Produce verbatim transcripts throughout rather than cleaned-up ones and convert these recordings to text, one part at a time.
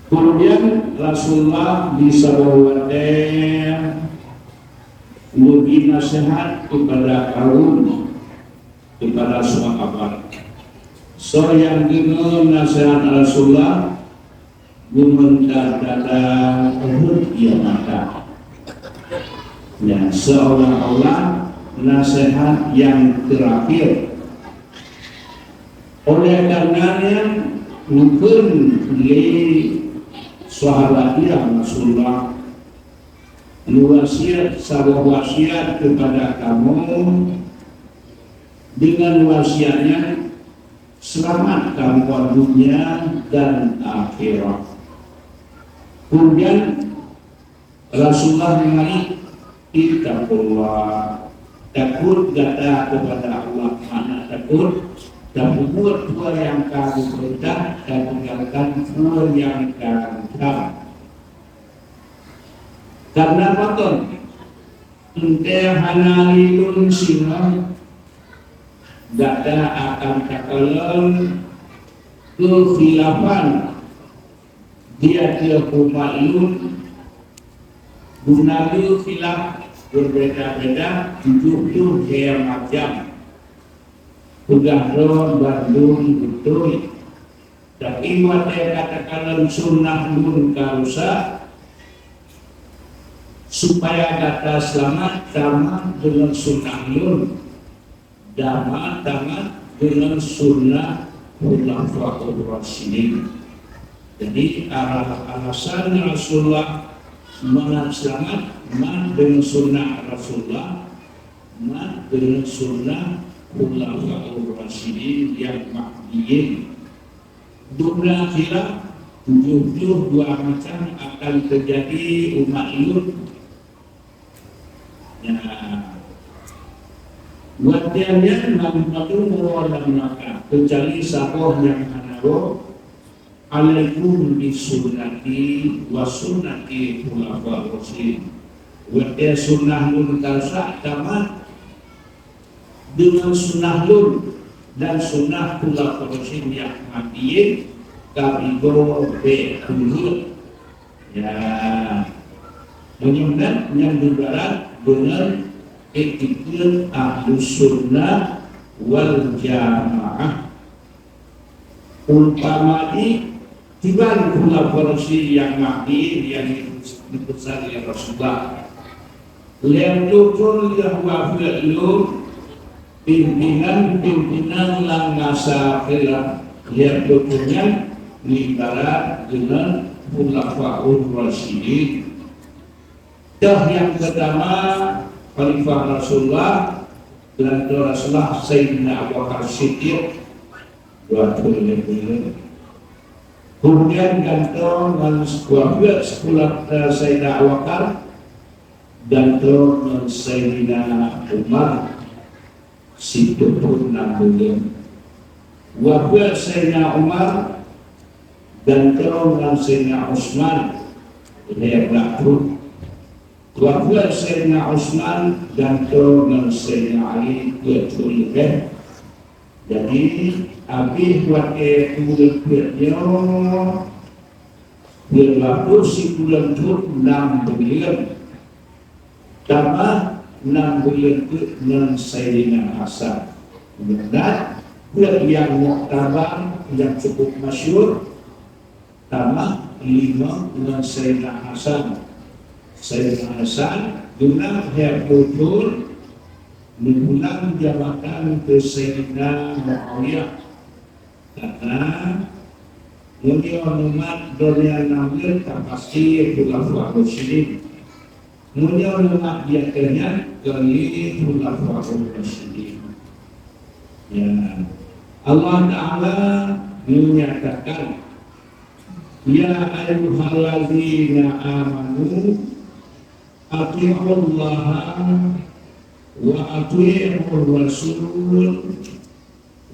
Kemudian Rasulullah di saboh watée memberi nasihat kepada kaum, kepada sahabat. Soe nyang deungoe nasihat Rasulullah, geumeuntar dada rhot ie mata. Ya, seolah-olah nasihat nyang terakhir. Oleh karena nyan, mungkin lé sahabat Rasulullah, neuwasiat saboh wasiat kepada kamoe, dengan wasiat nyan selamat kamoe dunia dan akhirat. Kemudian Rasulullah meunan, "Ittaqullah." Takot gata kepada Allah, makna takot, tapeubuet peue nyang ka geupeurintah, tatinggalkan peue nyang ka geuhareuem. Karena pakon? Teuntée hana lé lôn singoh, gata akan takalon keukhilafan di ateueh umat lôn, guna lé khilaf beubeda-beda tujoh ploh lhée macam. Peugah droe bandum beutôi. Tapi watée ka takalon sunnah lôn ka rusak, supaya gata seulamat, tamat deungon sunnah lôn, tamat, tamat deungon sunnah Khulafaur Rasyidin. Jadi, ala-, alasan Rasulullah meunan seulamat, mat deungon sunnah Rasulullah, mat deungon sunnah Khulafaur Rasyidin nyang Mahdiyyin. Dum na khilaf, tujoh ploh dua macam akan teujadi umat lôn. Nah, watée nyan mandum woe lam neuraka, keucuali saboh nyang hana woe, "Alaikum bisunnati wa sunnati khulafa rasyidin." Watée sunnah lôn ka rusak, tamat, deungon sunnah lôn dan sunnah khulafa rasyidin nyang mahdiyyin, ka bigoe bék teuheuet. Ya, meunyoe nyan, nyan ibarat deungon iktikeuet Ahlus Sunnah wal Jamaah. Umpama jih, kiban khulafa rasyidin nyang mahdi nyang dipesan lé Rasulullah. Lheueh tujoh lheueh wafeuet lôn, pimpinan-pimpinan lam masa khilaf lheueh tujoh nyan ibarat deungon khulafaur rasyidin. Toh nyang peutama, khalifah Rasulullah, gantoe Rasulullah Saidina Abu Bakar Siddiq, dua puluh lima. Kemudian gantoe ngon wafeuet sepulang, eh, Saidina Abu Bakar, gantoe ngon Saidina Umar, siplôh nam buleuen. Wafeuet Saidina Umar, gantoe ngon Saidina Utsman, lhèe blah thôn. Wafeuet Saidina Utsman, gantoe ngon Saidina Ali, peuet thôn leubeh. Jadi, abéh watèe buleuen peuet nyoe, buleuen Rabiul Awal sibuleuen thôn nam buleuen. Tamah nam buleuen peuet ngon Saidina Hasan. Mudah-mudahan peuet nyang muktabar nyang cukup masyhur, tamah limong ngon Saidina Hasan. Saidina Hasan geunap lhèe ploh thôn, neupulang jabatan keu Saidina Muawiyah. Karena meunyoe neumat donya nam buleuen, ka pasti Khulafa Rasyidin. Meunyoe neumat di ateueh nyan, kon lé Khulafa Rasyidin. Ya. Allah Ta'ala menyatakan, "Ya ayyuhallazina amanu, ati'ullaha wa ati'ur rasul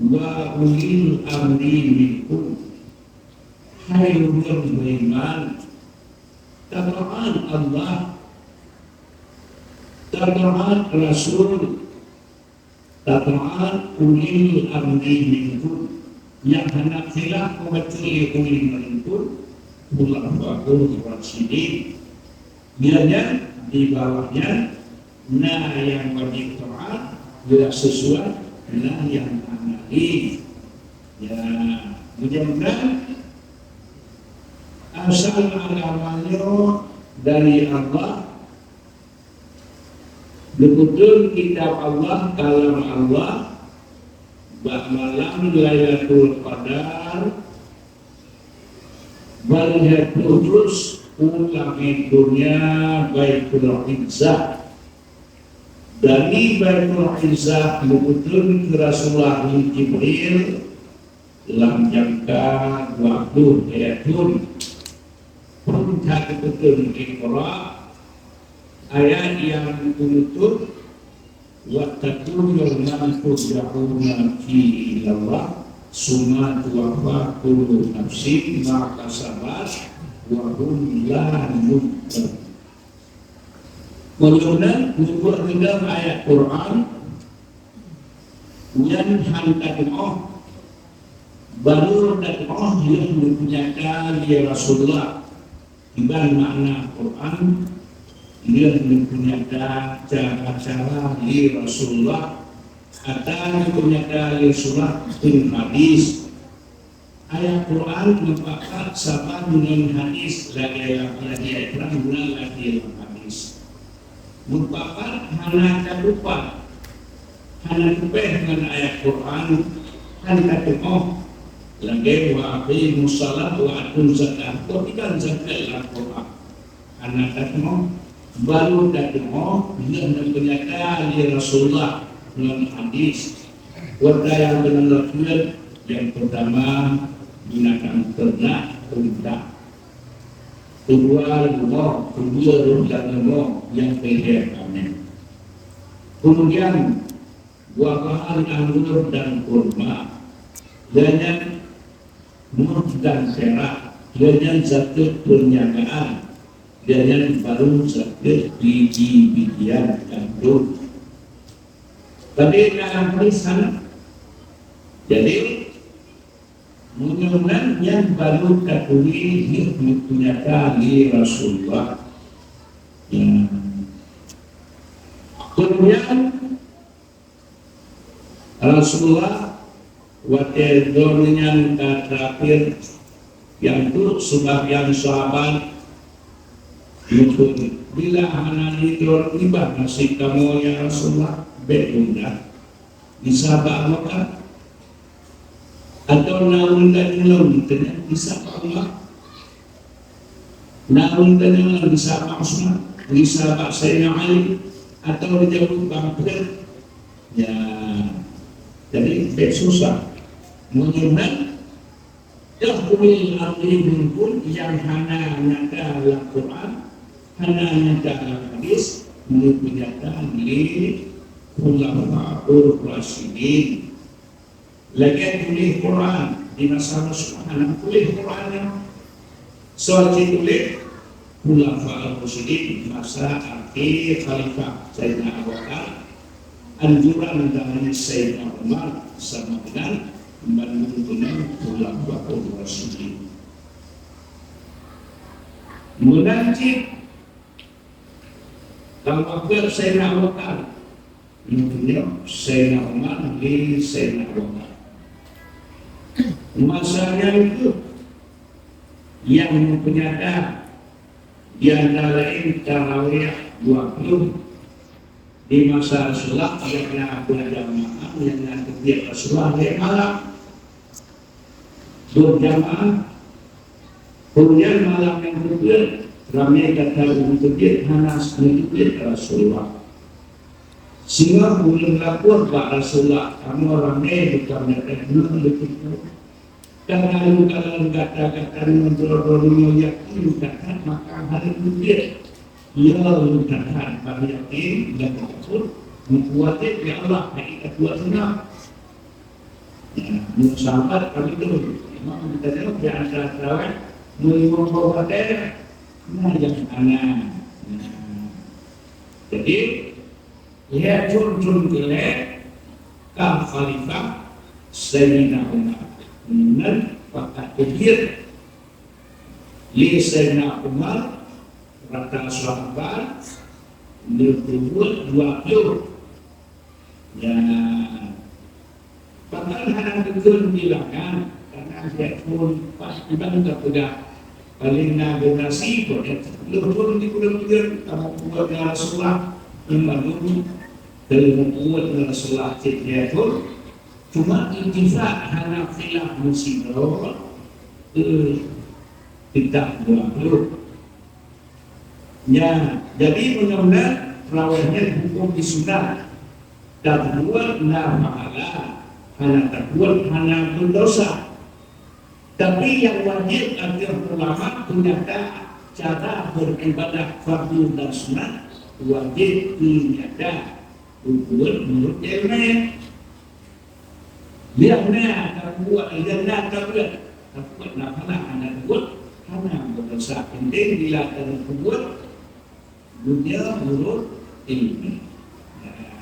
wa ulil amri minkum." Hai ureueng beriman, tataat Allah, tataat Rasul, tataat ulil amri minkum, nyang hana khilaf meubacut lé ulil amri minkum, Khulafaur Rasyidin. Nyan, nyan di bawah nyan na nyang wajéb taát, ya sesuai, na nyang hana lé. Ya, mudah-mudahan asal agama nyoe dari Allah, geupeutron kitab Allah, kalam Allah, bak malam Lailatul Qadar, bak lhèe ploh juz u langèt donya Baitul Izzah. Dari Baitul Izzah geupeutron keu Rasulullah Jibril lam jangka dua ploh lhèe thon. Phon that geupeutron Iqra, ayat nyang peunutôp, "Wattaqu yauman turja'una fihi ilallah, tsumma tuwaffa kullu nafsin ma kasabat wa hum la yuzlamun." Meunyoe na neubuet deungon ayat Quran, nyan han tatu'oh, barô tatu'oh lheueh neupeunyata lé Rasulullah. Kiban makna Quran, lheueh neupeunyata cara-cara lé Rasulullah, ata neupeunyata lé Rasulullah keu hadis. Ayat Quran meupakat saban ngon hadis, lagèe lam, lagèe Quran na lagèe lam hadis. Meupakat hana tatupat, hana teupèh ngon ayat Quran, han tatu'oh, lagèe wa aqimus shalah wa atuz zakah, kok iban zakat lam Quran. Hana tatu'oh, barô tatu'oh lheueh neupeunyata lé Rasulullah ngon hadis. Peue nyang keuneuk lôn kheun, nyang peurtama, binatang teunak, unta. Keudua, rumoh, keudua roh dan rumoh nyang peugèt amin. Keumudian, buah-buahan anggô dan kurma, lheueh nyan mur dan pirak, lheueh nyan zakeuet peurniagaan, lheueh nyan barô zakeuet biji-bijian gandom. Tapi dalam hadis hana. Jadi, meunyoe nan nyan barô tatuléh lheueh neupeunyata lé Rasulullah. Ya. Keumudian, Rasulullah watèe droeneuh nyan ka teurakhir, nyang trok sebagian sahabat, geukheun, "Bila hana jidroe iban naseb kamoe, ya Rasulullah?" "Bèk geuh, gisa bak Abu Bakar." "Atawa na ureueng gata nyoe teuh nyan gisa bak Umar? Na ureueng gata nyoe gisa bak Utsman, gisa bak Saidina Ali, atawa jaweueb bak Peter?" Ya, jadi bèk susah. Meunyoe nan, "Ulil amri minkum," nyang hana nyata lam Quran, hana nyata lam hadis, neupeunyata lé Khulafaur Rasyidin. Lagèe tuléh Quran di masa Rasulullah, hana tuléh Quran nyan. Soe cit tuléh? Khulafaur Rasyidin, masa akhé khalifah Saidina Abu Bakar, anjuran dari Saidina Umar, sama dengan bandum keunan Khulafaur Rasyidin. Meunan cit, lam wafeuet Saidina Abu Bakar, Nyoe Saidina Umar lé Saidina Abu Bakar. Masa nyan kheueh nyang neupeunyata di antara laén tarawih dua ploh di masa Rasulullah, nyang na beujamaah, nyang na teubiet Rasulullah lhèe malam. Beujamaah, keumudian malam nyang keudua, ramé gata ureueng teubiet hana neuteubiet Rasulullah. Singoh ureueng lapor bak Rasulullah, "Kamoe ramé bukon gata nyoe leucue." Ka lheueh kalon gata-gata nyoe droe-droe nyoe yakin that-that maka hana teubiet. Ya, that-that bak yakin dan takut, meukuatir ya Allah, hai ka kuat sunat. Ya, meunyoe sahabat kami tu, memang kita tengok di antara tarawih, meunyoe bak watèe, nah, nyang hana. Nah, jadi, lhèe thôn-thôn keulhèe ka khalifah Saidina Umar. Nan pakat keubiet Lé Saidina Umar, rata sahabat, neupeubeuet dua ploh. Ya, bahkan hana geukheun bilangan, karena dia pun pas iban tapeugah, paling na generasi pun, ya, leuh pun di buleuen-buleuen, kamu buat ya Rasulullah, memang dulu, dari membuat ya Rasulullah, cek dia pun, cuma ittifaq hana khilaf meusidroe, eh, kitab dua puluh. Ya, jadi meunyoe na raweh nyan huköm disunat, tabuet na pahala, hana tabuet hana berdosa. Tapi nyang wajéb ateueh ulama peunyata cara beribadah fardu dan sunat wajéb peunyata buet meunurot ilmu. Liang na tabuet, liang na tabuet, tabuet na hana, hana tabuet, hana berdosa. Penting bila tabuet, dunia meunurot ilmu. Nah,